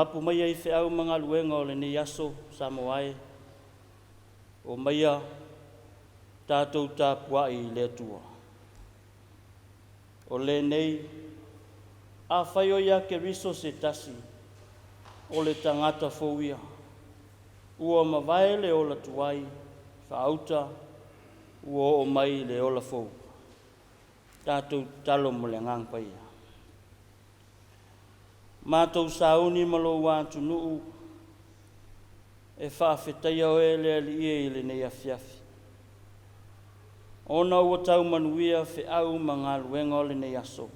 Mapu maia i feau ma galuega o lenei aso Samoa e, omaia tatou tapuai i le Atua. O lenei, afai o ia Keriso se tasi, o le tagata fou ia. Ua mavae le ola tuai, faauta ua oo mai le ola fou. Tatou tatalo mo le Agaga Paia. Matou sauni ma lou atunuu e faafetaia oe le Alii e i lenei afiafi, ona ua tau manuia feau ma galuega o lenei aso,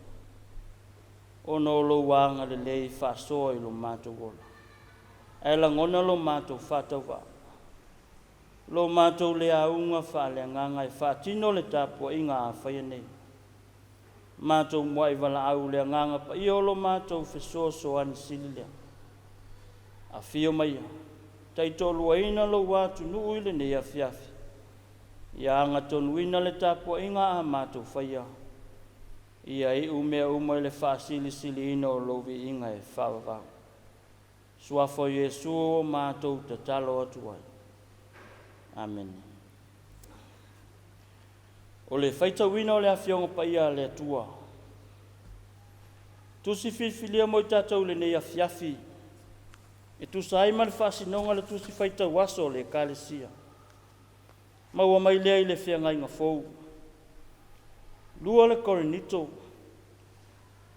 ona o lou agalelei faasoa i lo matou ola. Ae lagona lo matou faatauvaa, lo matou le auga faaleagaga e faatino le tapuaiga a faia nei. Matou muai valaau le Agaga Paia o lo matou fesoasoani sili lea. Afio maia, taitoaluaina lou atunuu i lenei afiafi, ia agatonuina le tapuaiga a matou faia, ia iu mea uma i le faasilisiliina o lou viiga e faavavau. Suafa o Iesu ua matou tatalo atu ai. Amene. O le faitauina o le Afioga Paia a le Atua, tusi filifilia mo i tatou i lenei afiafi, e tusa ai ma le faasinoga o le tusi faitau aso o le Ekalesia. Maua mai lea i le feagaiga fou. 2 le Korinito,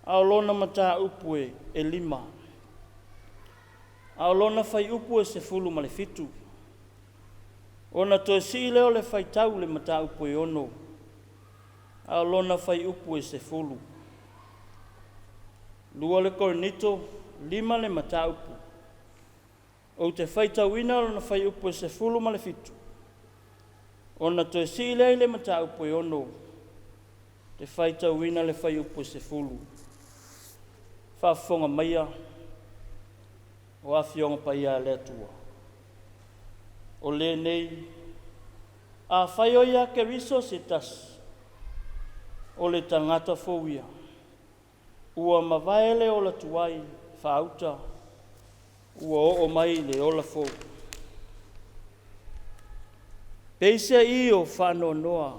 a o lona mataupu e 5, a o lona fuaiupu e 17. Ona toe sii lea o le faitau le mataupu e 6, a o lona fuaiupu e 10. 2 le Korinito, 5 le mataupu. Ou te faitauina lona fuaiupu e 17, ona toe sii lea i le mataupu e 6, te faitauina le fuaiupu e 10. Faafofoga maia o Afioga Paia a le Atua. O lenei, afai o ia Keriso se tasi, o le tagata fou ia. Ua mavae le ola tuai, faauta, ua oo mai le ola fou. Peiseai o faanoanoa,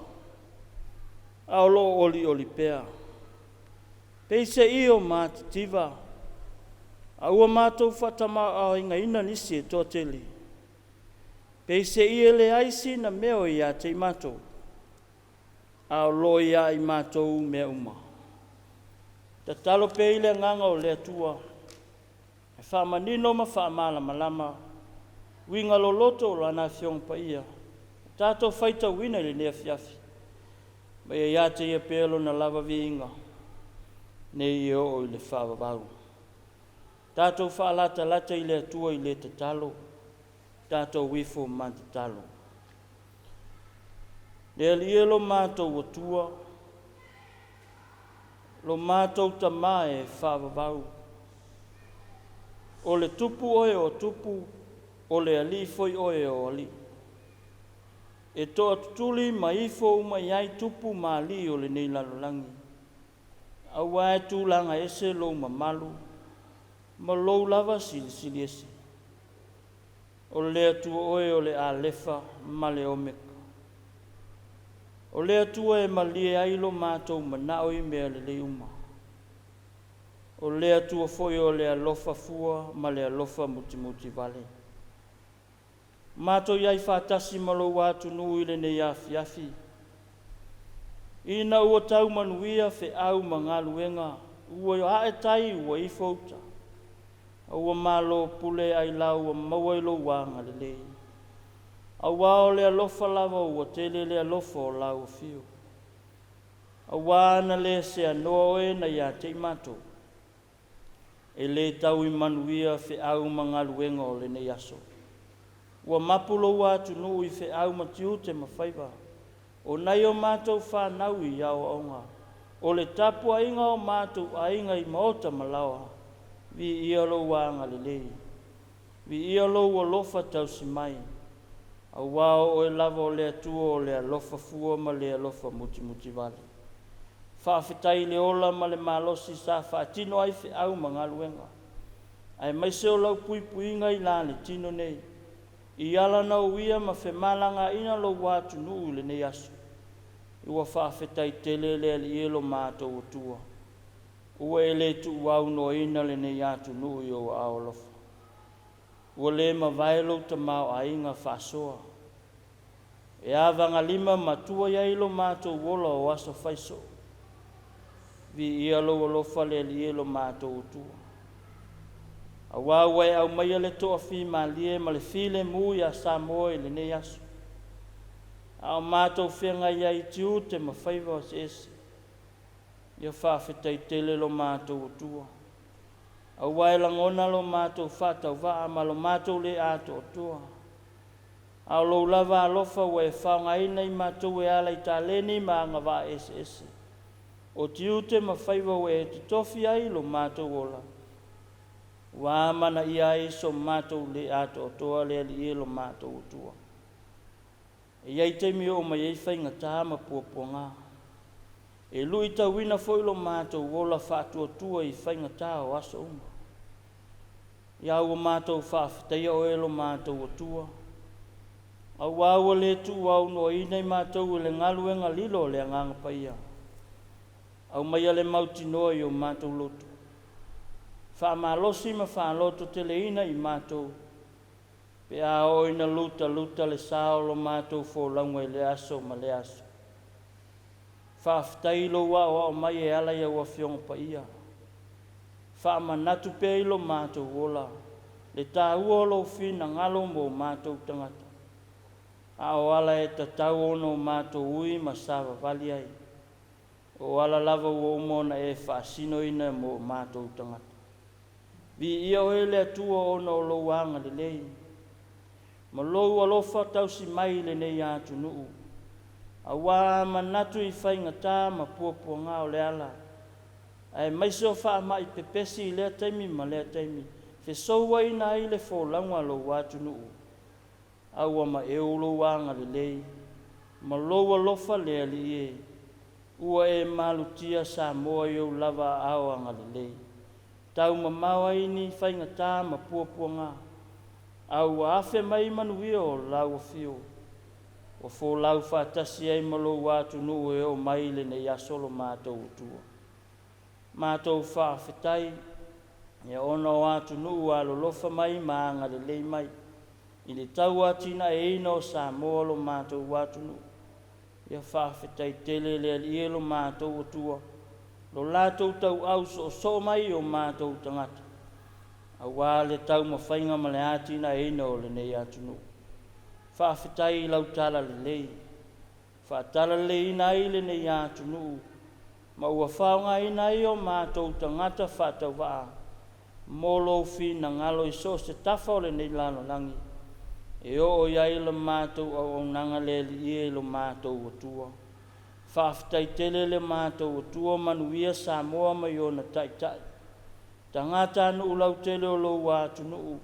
a o loo olioli pea. Peiseai o matitiva, a ua matou faatamaoaigaina nisi e toatele. Peiseai e leai sina mea o ia te i matou, a o lo o ia i matou mea uma. Tatalo pea i le agaga o le Atua, e faamanino ma faamalamalama uiga loloto o Lana Afioga Paia, tatou faitauina i lenei afiafi, ma ia ia te Ia pea Lona lava viiga, nei e oo i le faavavau. Tatou faalatalata i le Atua i le tatalo, tatou ifo ma tatalo. Le Alii e lo matou Atua, lo matou Tamā e faavavau, o le tupu oe o tupu, o le Alii foi oe o alii. E toatutuli ma ifo uma i ai tupu ma alii o lenei lalolagi, auā e tulaga ese lou mamalu ma lou lava silisili ese. O le Atua oe o le Alefa ma le Omeka. O le Atua e malie ai lo matou manao i mea lelei uma. O le Atua foi o le alofa fua ma le alofa mutimutivale. Matou i ai faatasi ma lou atunuu i lenei afiafi, ina ua tau manuia feau ma galuega, ua ae tai ua ifo uta, a ua malo pule ailao ua maua i lou agalelei. Auā o le alofa lava ua tele le alofa o lau afio. Auā ana le seanoa oe na ia te i matou, e le tau i manuia feau ma galuega o lenei aso. Ua mapu lou atunuu i feau ma tiute ma faiva, o nai o matou fanau i aoaoga, o le tapuaiga o matou aiga i maota ma laoa, viia lou agalelei, viia lou alofa tausi mai, auā o oe lava o le Atua o le alofa fua ma le alofa mutimutivale. Faafetai i le ola ma le malosi sa faatino ai feau ma galuega. Aemaise o lau puipuiga i la le tino nei, i ala na uia ma femalagaina lou atunuu i lenei aso. Ua faafetai tele le Alii e lo matou Atua, ua e le tuuaunoaina lenei atunuu i ou aao alofa. Ua le mavae lou tamaoaiga faasoa, e avagalima ma tua i ai lo matou ola o aso faisoo. Viia lou alofa le Alii e lo matou Atua, auā ua e aumaia le toafimalie ma le filemu iā Samoa i lenei aso, a o matou feagai ai i tiute ma faiva eseese. Ia faafetai tele lo matou Atua, auā e lagona lo matou faatauvaa ma lo matou le atoatoa, a o lou lava alofa ua e faaaogaina i matou e ala i taleni ma agavaa eseese o tiute ma faiva ua e totofi ai lo matou ola, ua amanaia ai so matou le atoatoa le Alii e lo matou Atua. E i ai taimi e oo mai ai faigata ma puapuaga, e luitauina foi lo matou ola faatuatua i faigata o aso uma. Ia ua matou faafetaia oe lo matou Atua, auā ua le tuuaunoaina i matou e le galuega lilo a le Agaga Paia. Aumaia le mautinoa i o matou loto, faamalosi ma faalototeleina i matou, pe a oo ina lutaluta le sa o lo matou folauga i lea aso ma lea aso. Faafetai i lou aoao mai e ala i au Afioga Paia, faamanatu pea i lo matou ola le taua o lou finagalo mo matou tagata, a o ala e tatau ona o matou ui ma savavali ai, o ala lava ua uma ona e faasinoina mo matou tagata. Viia oe le Atua ona o lou agalelei ma lou alofa tausi mai i lenei atunuu, auā a manatu i faigata ma puapuaga o le ala, aemaise o faamai pepesi i lea taimi ma lea taimi, fesouaina ai le folauga a lou atunuu, a ua maeu lou agalelei ma lou alofa le Alii e, ua e malutia Samoa i ou lava aao agalelei, taumamao ai ni faigata ma puapuaga, a ua afe mai manuia o lau afio, ua folau faatasi ai ma lou atunuu e oo mai i lenei aso lo matou Atua. Matou faafetai ia ona o atunuu ua alolofa mai ma agalelei mai i le tauatinaeina o Samoa lo matou atunuu. Ia faafetai tele le Alii e lo matou Atua, lo latou tauau soosoo mai i o matou tagata, auā le taumafaiga ma le atinaeina o lenei atunuu. Faafetai i lau talalelei, faatalaleleiina ai lenei atunuu, ma ua faaaogaina ai o matou tagata faatauvaa mo lou finagalo i so o se tafa o lenei lalolagi, e oo i ai la matou auaunaga le Alii e lo matou Atua. Faafetai tele le matou Atua, manuia Samoa ma i ona taitai, tagatanuu lautele o lou atunuu,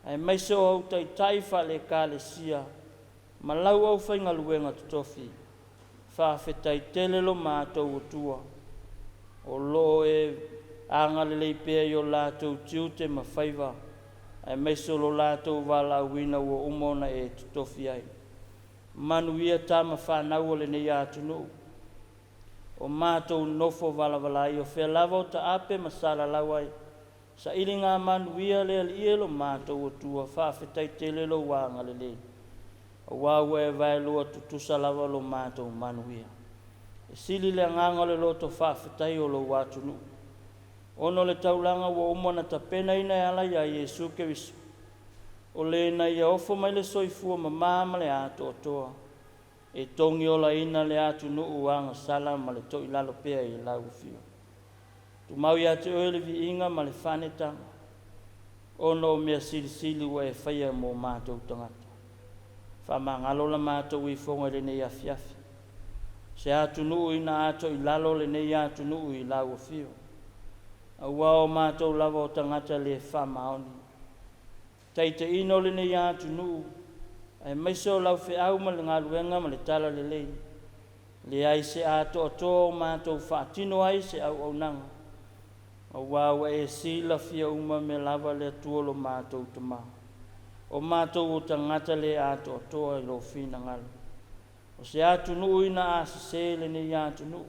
aemaise o au taitai faale-Ekalesia ma lau aufaigaluega totofi. Faafetai tele lo matou Atua, o lo o e agalelei pea i o latou tiute ma faiva, aemaise o lo latou valaauina ua uma ona e totofi ai. Manuia tama fanau o lenei atunuu, o matou nofo valavala ai, o fea lava o taape ma salalau ai, sailiga manuia le Alii e lo matou Atua. Faafetai tele lou agalelei, auā ua e vaelua tutusa lava lo matou manuia. E sili le agaga o le loto faafetai o lou atunuu, ona o le taulaga ua uma ona tapenaina e ala iā Iesu Keriso, o le na ia ofo mai le soifua mamā ma le atoatoa, e togiolaina le atunuu agasala ma le toilalo pea i lau afio. Tumau ia te oe le viiga ma le faanetaga, ona o mea silisili ua e faia mo matou tagata. Faamagalo la matou ifoga i lenei afiafi, se atunuu ina ato i lalo lenei atunuu i lau afio, auā o matou lava o tagata le faamaoni. Taitaiina o lenei atunuu, aemaise o lau feau ma le galuega ma le talalelei, leai se atoatoa o matou faatino ai se auaunaga. Auā ua e silafia uma mea lava le Atua lo matou Tamā, o matou o tagata lē atoatoa i lou finagalo. O se atunuu ina a sesē lenei atunuu,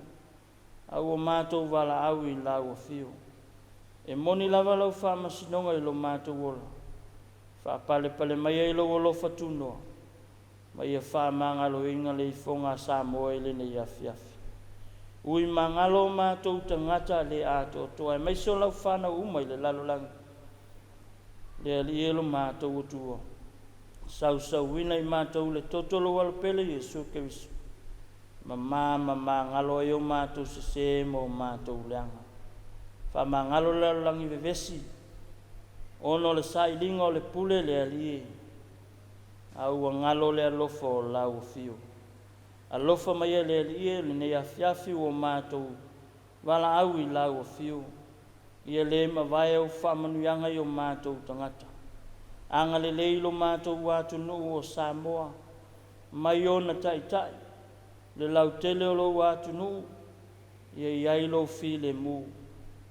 a ua matou valaau i lau afio. E moni lava lau faamasinoga i lo matou ola, faapalepale mai ai lou alofa tunoa, ma ia faamagaloina le ifoga a Samoa i lenei afiafi. Ui magalo o matou tagata lē atoatoa, aemaise o lau fanau uma i le lalolagi, le Alii e lo matou Atua, sausauina i matou le toto o lou Alopele Iesu Keriso, mamā ma magalo ai o matou sesē ma o matou leaga. Faamagalo le lalolagi vevesi, ona o le sailiga o le pule le Alii e, a ua galo le alofa o lau afio. Alofa maia le Alii e lenei afiafi ua matou valaau i lau afio, ia le mavae au faamanuiaga i o matou tagata. Agalelei lo matou atunuu o Samoa, mai ona taitai, le lautele o lou atunuu, ia i ai lou filemu,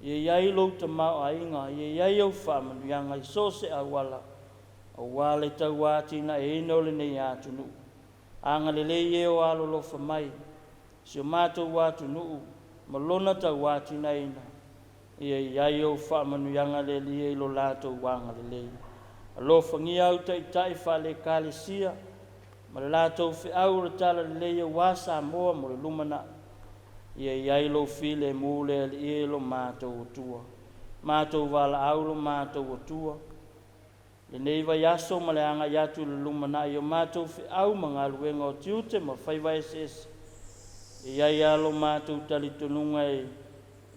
ia i ai lou tamaoaiga, ia i ai au faamanuiaga i so o se auala, auā le tauatiaeina o lenei atunuu. Agalelei e o alolofa mai si o matou atunuu ma lona tauatiaeina, ia i ai ou faamanuiaga le Alii e i lo latou agalelei. Alofagia au taitai faale-Ekalesia ma le latou feau o le talalelei auā Samoa mo le lumanai, ia i ai lou filemu le Alii e lo matou Atua. Matou valaau lo matou Atua lenei vaiaso ma le agai atu i le lumanai o matou feau ma galuega o tiute ma faiva eseese, e i ai lava lo matou talitonuga e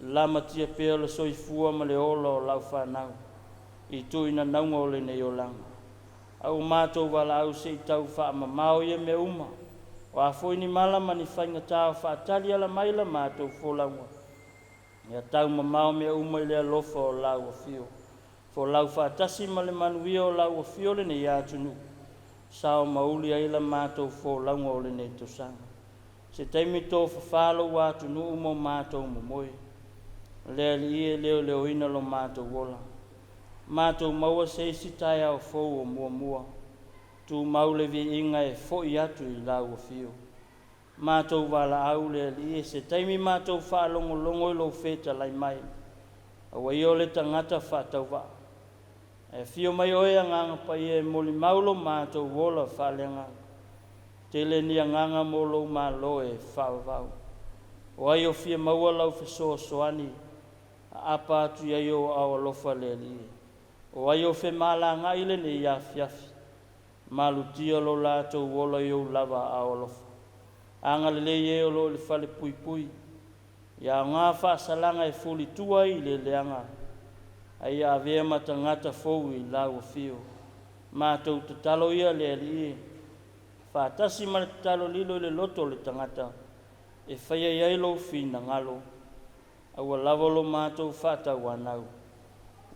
lamatia pea le soifua ma le ola o lau fanau i tuuinanauga o lenei olaga. A ua matou valaau se i tau faamamao ia mea uma, o a foi ni mala ma ni faigata o faatali ala mai la matou folauga, ia taumamao mea uma i le alofa o lau afio. Folau faatasi ma le manuia o lau afio lenei atunuu, sao ma uli ai la matou folauga o lenei tausaga. Se taimi tofafa lou atunuu ma o matou momoe, le Alii e leoleoina lo matou ola. Matou maua se isi taeao fou o muamua, tumau le viiga e foi atu i lau afio. Matou valaau le Alii e se taimi matou faalogologo i lou fetalai mai, aua ia o le tagata faatauvaa. Ae afio mai oe Agaga Paia e molimau lo matou ola faaleagaga. Tele ni agaga mo lou malo e faavavau. O ai o fia maua lau fesoasoani, aapa atu i ai ou aao alofa le Alii e. O ai o femalagaai lenei afiafi, malutia lo latou ola i ou lava aao alofa. Agalelei e o lo o i le falepuipui, ia aoga faasalaga e fulitua ai i le leaga, a ia avea ma tagata fou i lau afio. Matou tatalo ia le Alii e, faatasi ma le tatalo lilo i le loto o le tagata, e faia i ai lou finagalo, aua lava lo matou faatauanau.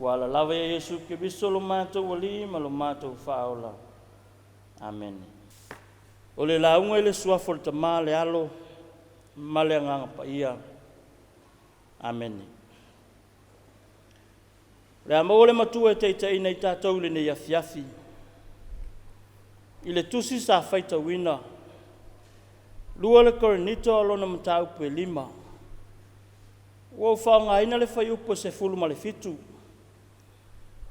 Ua ala lava ia Iesu Keriso lo matou Alii ma lo matou Faaola. Amene. O le lauga i le suafa o le Tamā, le Alo ma le Agaga Paia. Amene. O le a maua le matua e taitaiina i tatou i lenei afiafi, i le tusi sa faitauina, 2 le Korinito o lona mataupu e 5. Ua ou faaaogaina le fuaiupu e 17,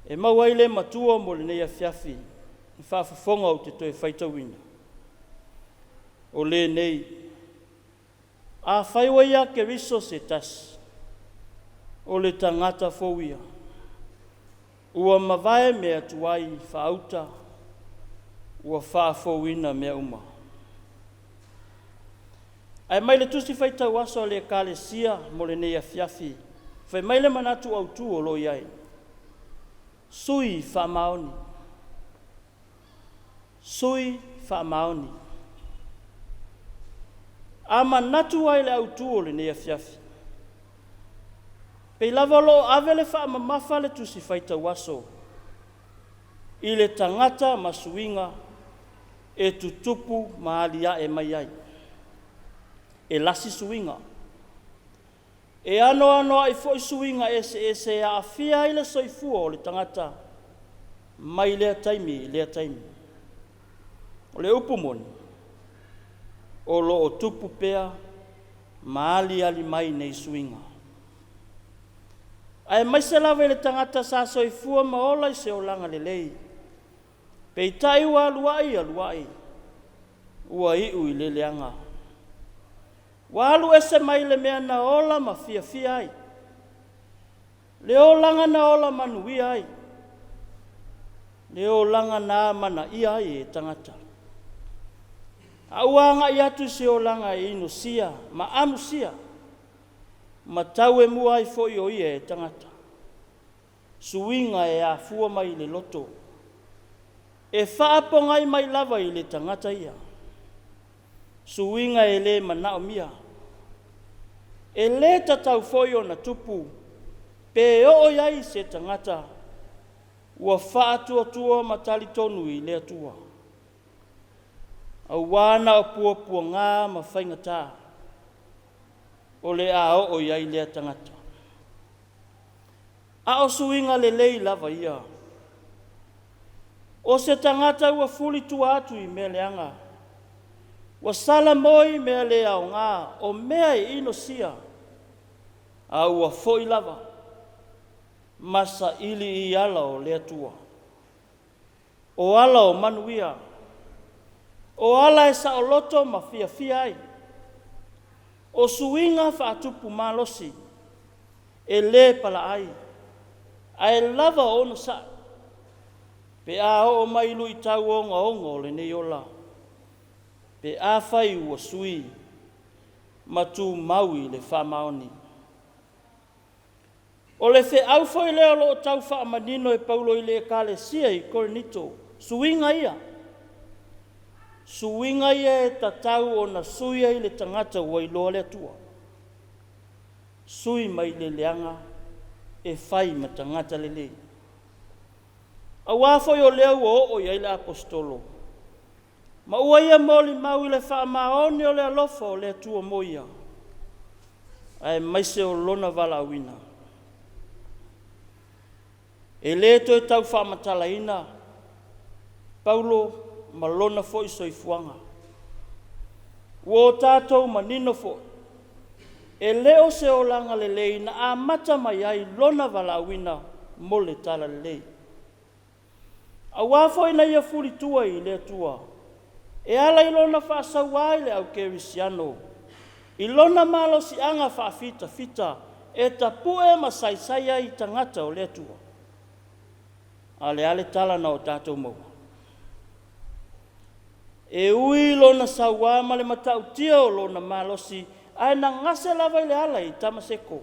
e maua ai le matua mo lenei afiafi, i faafofoga ou te toe faitauina. O lenei, afai ua ia Keriso se tasi, o le tagata fou ia, ua mavae mea tuai faauta, ua faafouina mea uma. Ae mai le tusi faitau aso a le Ekalesia mo lenei afiafi, fai mai le manatu autu o lo o i ai, sui faamaoni, sui faamaoni. A manatu ai le autu o lenei afiafi, pei lava o lo o ave le faamamafa le tusi faitau aso i le tagata ma suiga e tutupu ma aliae mai ai. E lasi suiga. E anoanoai foi suiga eseese e aafia ai le soifua o le tagata mai lea taimi i lea taimi. O le upu moni, o lo o tupu pea ma aliali mai nei suiga. Aemaise lava i le tagata sa soifua ma ola i se olaga lelei, peitai ua alu ai alu ai, ua iu i le leaga. Ua alu ese mai le mea na ola ma fiafia ai, le olaga na ola manuia ai, le olaga na amanaia ai e tagata. A ua agai atu i se olaga e inosia ma amusia ma tauemua ai foi o ia e tagata. Suiga e afua mai i le loto, e faapogai mai lava i le tagata ia. Suiga e le manaomia, e le tatau foi ona tupu pe oo i ai se tagata ua faatuatua ma talitonu i le Atua, auā na o puapuagā ma faigata o le a oo i ai lea tagata. A o suiga lelei lava ia. O se tagata ua fulitua atu i mea leaga, ua salamoi mea le aoga, o mea e inosia, a ua foi lava ma saili i ala o le Atua, o ala o manuia, o ala e saoloto ma fiafia ai, o suiga faatupu malosi, e le palaai, ae lava onosai pe a oo mai luitau ogaoga o lenei ola, pe afai ua sui ma tumau i le faamaoni. O le feau foi lea o lo o tau faamanino e Paulo i le ekalesia i Korinito, suiga ia. Suiga ia e tatau ona sui ai le tagata ua iloa le Atua. Sui mai le leaga e fai ma tagata lelei. Auā foi o lea ua oo i ai le aposetolo, ma ua ia molimau i le faamaoni o le alofa o le Atua mo ia, aemaise o lona valaauina. E le toe tau faamatalaina Paulo ma lona foi soifuaga. Ua o tatou manino foi, e le o se olaga lelei na amata mai ai lona valaauina mo le talalelei. Auā foi na ia fulitua i le Atua e ala i lona faasauā i le au kerisiano, i lona malosiaga faafitafita e tapue ma saisai ai i tagata o le Atua. A o le a le tala na o tatou maua? E ui lona sauā ma le matautia o lona malosi, ae na gase lava i le ala i Tamaseko.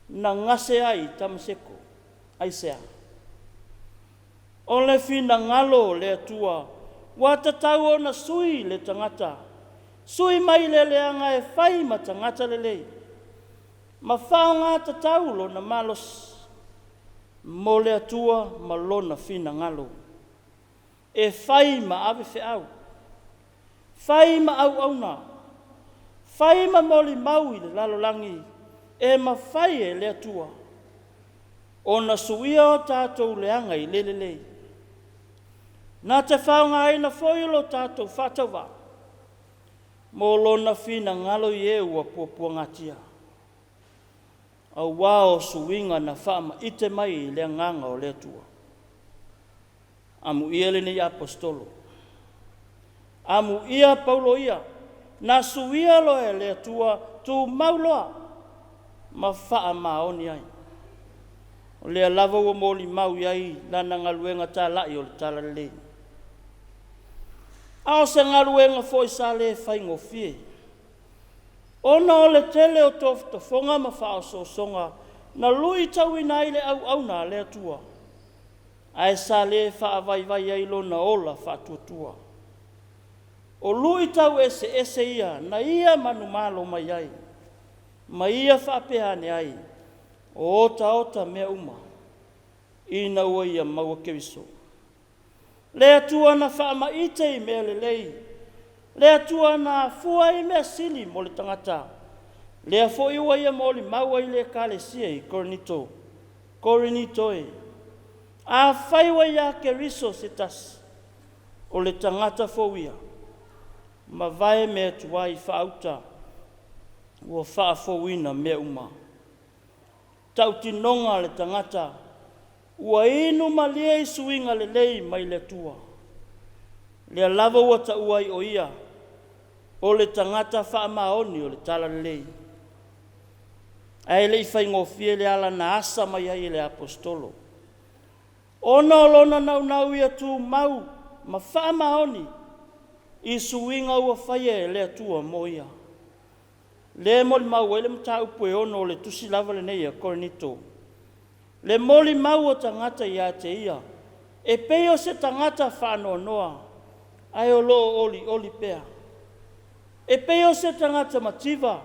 Na gase ai i Tamaseko. Aisea? O le finagalo o le Atua ua tatau ona sui le tagata, sui mai le leaga e fai ma tagata lelei, ma faaaoga tatau lona malosi mo le Atua ma lona finagalo, e fai ma ave feau, fai ma auauna, fai ma molimau i le lalolagi e mafai e le Atua ona suia o tatou leaga i le lelei. Na te faaaogaina foi lo tatou faatauvaa mo lona finagalo i e ua puapuagatia, auā o suiga na faamaite mai i le agaga o le Atua. Amuia lenei aposetolo, amuia Paulo ia, na suia loa e le Atua, tumau loa ma faamaoni ai. O lea lava ua molimau i ai lana galuega talai o le talalelei. A o se galuega foi sa le faigofie, ona o le tele o tofotofoga ma faaosoosoga na luitauina ai le auauna a le Atua, ae sa le faavaivai ai lona ola faatuatua. O luitau eseese ia na ia manumalo mai ai, ma ia faapea ane ai, o otaota mea uma ina ua ia maua Keriso. Le Atua na faamaite i mea lelei, le Atua na afua ai mea sili mo le tagata. Lea foi ua ia molimau ai i le Ekalesia i Korinito, Korinito e, afai ua ia Keriso se tasi, o le tagata fou ia, mavae mea tuai faauta, ua faafouina mea uma. Tautinoga a le tagata, ua inu malie i suiga lelei mai le Atua. Lea lava ua taua ai o ia, o le tagata faamaoni o le talalelei. Ae le i faigofie le ala na asa mai ai e le Aposetolo, ona o lona naunau ia tumau ma faamaoni i suiga ua faia e le Atua mo ia. Lea e molimau ai le mataupu e 6 o le tusi lava lenei a Korinito, le molimau o tagata ia te ia, e pei o se tagata faanoanoa, ae o lo o olioli pea. E pei o se tagata mativa,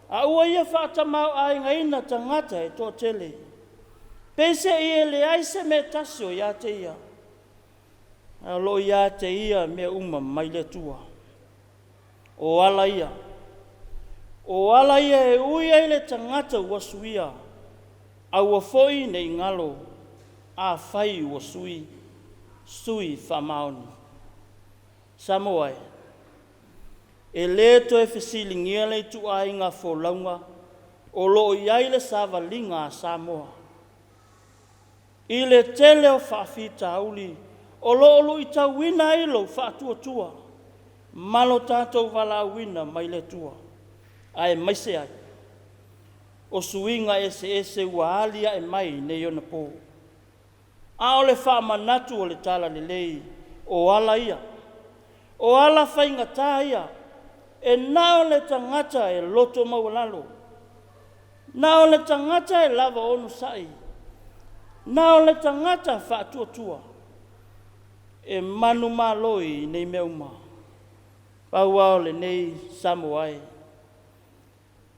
a ua ia faatamaoaigaina tagata e toatele. Peiseai e leai se mea e tasi o ia te ia, ae o lo o ia te ia mea uma mai le Atua. O ala ia, o ala ia e ui ai le tagata ua suia, aua foi ne i galo, afai ua sui, sui faamaoni. Samoa e, e le toe fesiligia le ituaiga folauga o lo o i ai le savaliga a Samoa i le tele o faafitauli o lo o luitauina ai lou faatuatua ma lo tatou valaauina mai le Atua, aemaise ai o suiga eseese ua alia'e mai nei ona po. A o le faamanatu o le talalelei, o ala ia, o ala faigata ia e na o le tagata e loto maualalo, na o le tagata e lava onosai, na o le tagata faatuatua e manumalo i nei mea uma. Pau lava o lenei Samoa e,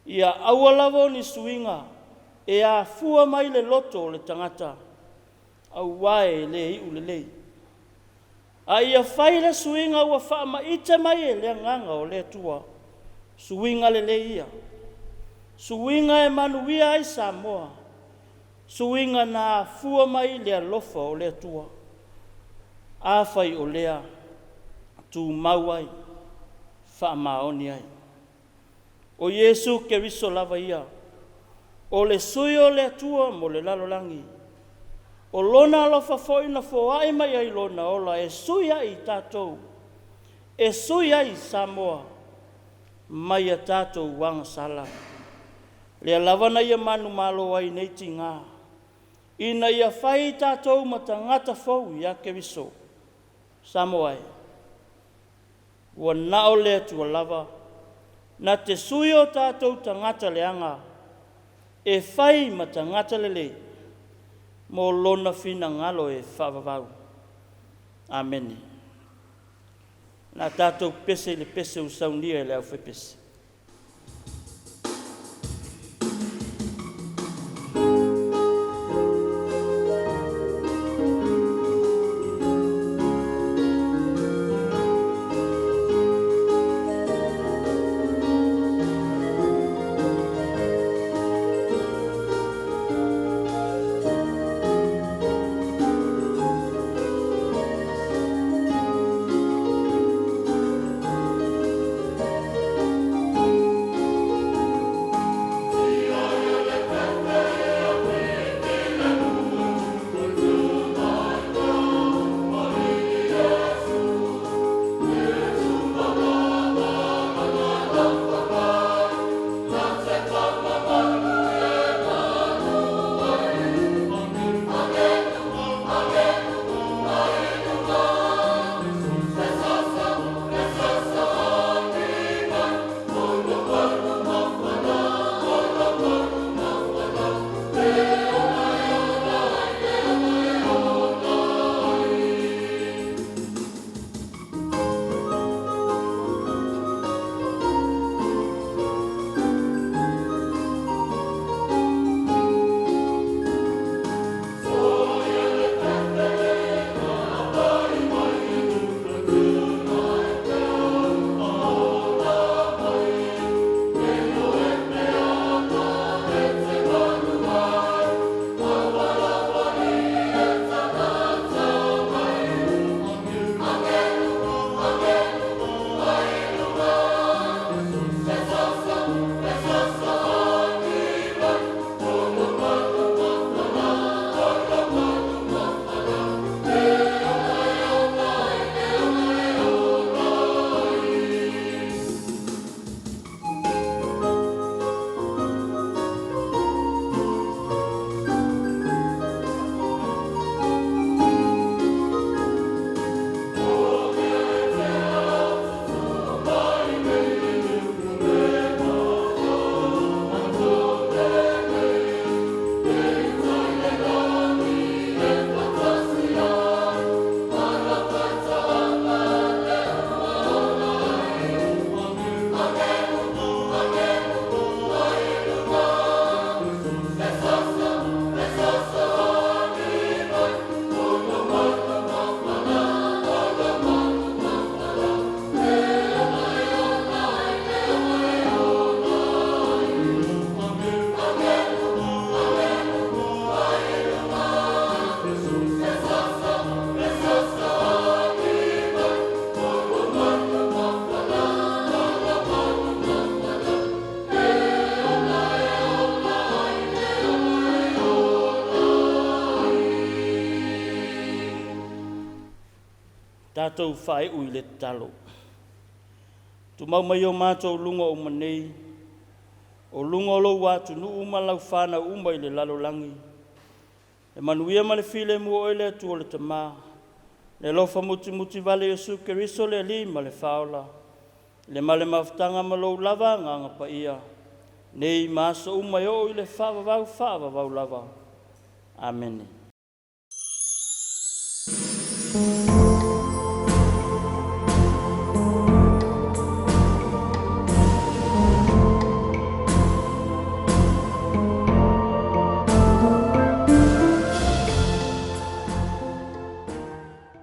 ia aua lava o ni suiga e afua mai le loto o le tagata, aua e le iu lelei. A ia fai le suiga ua faamaite mai e le Agaga o le Atua, suiga lelei ia, suiga e manuia ai Samoa, suiga na afua mai le alofa o le Atua. Afai o lea, tumau ai, faamaoni ai. O Iesu Keriso lava ia, o le sui o le Atua mo le lalolagi, o lona alofa foi na foai mai ai lona ola e sui ai i tatou, e sui ai Samoa mai a tatou agasala. Lea lava na ia manumalo ai nei tiga, ina ia fai tatou ma tagata fou ia Keriso. Samoa e, ua na o le Atua lava na te sui o tatou tagata leaga e fai ma tagata lelei mo lona finagalo e faavavau. Amene. O le a tatou pese i le pese ua saunia e le aufaipese. Tatou faaiu i le tatalo. Tumau mai o matou luga uma nei, o luga o lou atunuu ma lau fanau uma i le lalolagi, e manuia ma le filemu o oe le Atua le Tama, le alofa mutimuti vale Iesu Keriso le Alii ma le Faaola, le ma le mafutaga ma lou lava Agaga Paia, nei ma aso uma e oo i le faavavau faavavau lava. Amene.